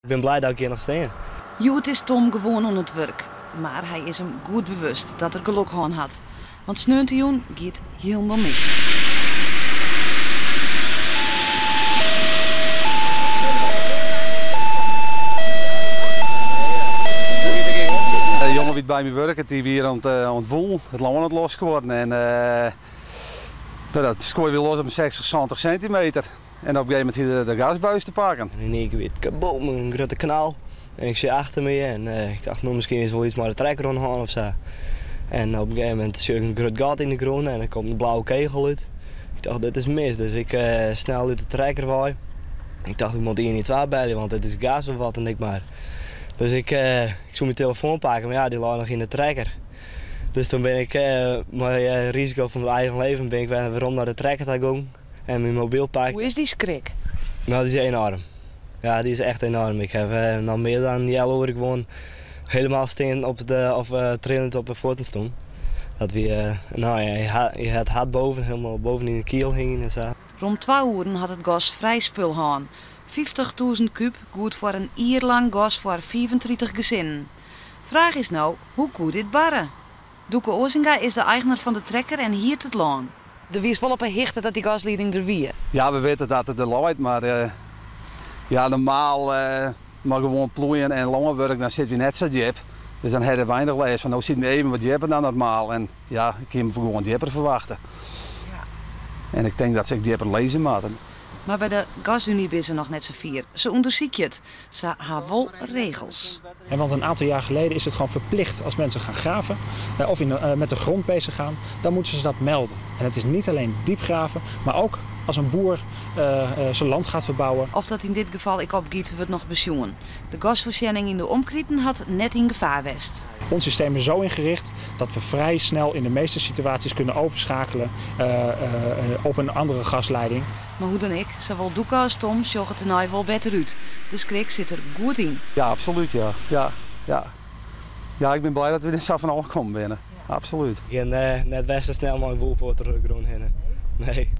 Ik bin blij dat ik hjir noch stean. Hjoed is Tom gewoan oan it wurk, mar hy is him goed bewust dat er gelok hân hat. Want sneontejûn gie it hielendal mis. De jonge dy't by my wurket, dy wie oan it woelen, it lân oan it losskuorren en dat skuorde wie los op in 60, 70 sintimeter. En op in gegeven momint hie er de gasbuis te pakken. En yn ien kear wie it kaboom, in grutte knal. En ik seach achter my en ik tocht, no miskien is der wol iets mei de trekker oan de hân of sa. En op in gegeven momint sjoch ik in grut gat yn de grûn en der komt in blauwe kegel út. Ik tocht, dit is mis, dus ik snel út de trekker wei. Ik tocht, ik moat ien ien twa belje, want dit is gas of wat dan ek mar. Dus ik, ik soe myn telefoan pakke, mar ja, dy lei noch yn de trekker. Dus toen bin ik mei risiko fan myn eigen leven bin ik wer werom nei de trekker ta gong. En myn mobyl pakt. Hoe is dy skrik? No, dy is enoarm. Ja, dy is echt enoarm. Ik haw noch mear dan in healoere gewoan helemaal stean op de, of trillend op de fuotten stien. Dat wie, no ja, je hat it hart boven, helemaal boven yn de kiel hingjen en sa. Rom twa oeren hat it gas frij spul hân. 50.000 kúb, goed foar in jier lang gas foar 35 gesinnen. Fraach is no, hoe koe dit barre? Doeke Ozinga is de eigner fan de trekker en hiert it lân. Do wiest wol op 'e hichte dat dy gaslieding der wie? Ja, we witte dat it der leit, mar ja, normaal mei gewoan ploeien en lânwurk dan sitte wy net sa djip. Dus dan ha der weinich lêst fan. No sitte we even wat djipper dan normaal en ja, ik hie him gewoan djipper ferwachte. En ik tink dat se ek djipper lizze moatte. Mar by de Gasunie binne se noch net safier. Se ûndersykje it. Se ha wol regels. Want een aantal jaar geleden is het gewoon verplicht als mensen gaan graven of met de grond bezig gaan, dan moeten ze dat melden. En het is niet alleen diep graven, maar ook als een boer zijn land gaat verbouwen. Oft dat yn dit gefal ek opgiet, wurdt noch besjoen. De gasfoarsjenning yn de omkriten hat net yn gefaar west. Ons systeem is zo ingericht dat we vrij snel in de meeste situaties kunnen overschakelen op een andere gasleiding. Mar hoe dan ek, sawol Doeke as Tom sjogge tenei wol better út. De skrik sit der goed yn. Ja, absolút ja. Ja, ja. Ja, ik bin blij dat we der sa fan ôfkommen binne. Absolút. Ik gean net wer sa snel mei in woelpoat troch de grûn hinne. Nee.